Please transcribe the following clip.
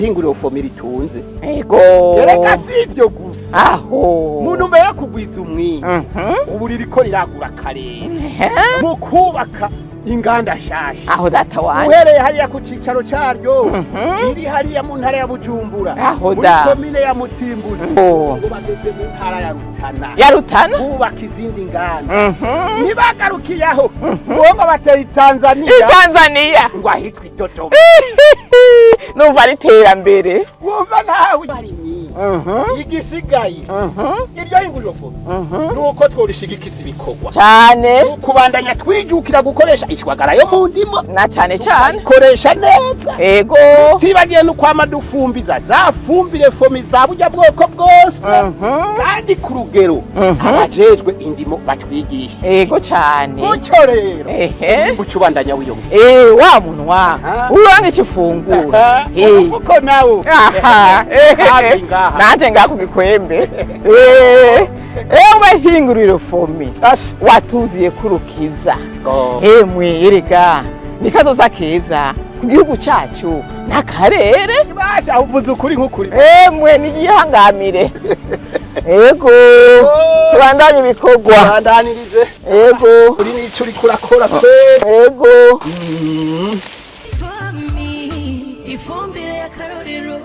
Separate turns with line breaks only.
Hinguriro FOMI ritunze.
Ego.
Erega si ibyo gusa.
Aho.
Mu ntumbero yo kugwiza umwimbu, ubu ririko riragura akarere mu kubaka inganda nshasha.
Aho data wanje.
Uhereye hariya ku cicaro caryo kiri hariya mu ntara ya Bujumbura,
Aho
muri
da.
komine ya Mutimbuzi,
Oh.
ngo bageze mu ntara ya Rutana
Ya Rutana.
bubaka izindi nganda. Ntibagarukiye aho, ngo bateye Tanzania.
Tanzania.
Ngo ahitwa i Dodoma.
Numva ari iterambere.
Wumva nawe abarimyi, igisigaye iryo hinguriro FOMI nuko tworishigikiza ibikorwa
Cyane.
kubandanya twijukira gukoresha ishwagara yo mu ndimo,
Na cyane cyane.
koresha neza.
Ego.
Tibagiye no kwama dufumbiza za fumbire FOMI za burya bwoko bwose, kandi ku rugero abajejwe indimo batwigisha.
Ego cyane.
Gutyo rero uca ubandanya wiyongera.
Eh, wa munwa.
Aha.
Uranga ikifungura.
Umufuko nawo
Aha.
kandi ngaha.
Nanje ngaha ku gikwembe. Eh. Ewe hinguriro FOMI.
Asha.
Watuziye kurukiza.
Go.
Emwe erega ni kazoza keza ku gihugu cyacu n'akarere.
Basha, uvuze ukuri nk'ukuri.
Emwe nigihangamire. Ego. Tubandanye ibikorwa.
Bandanirize.
Ego.
Uri n'ico uriko urakora pe.
Ego.
FOMI, ifumbire y'akarorero.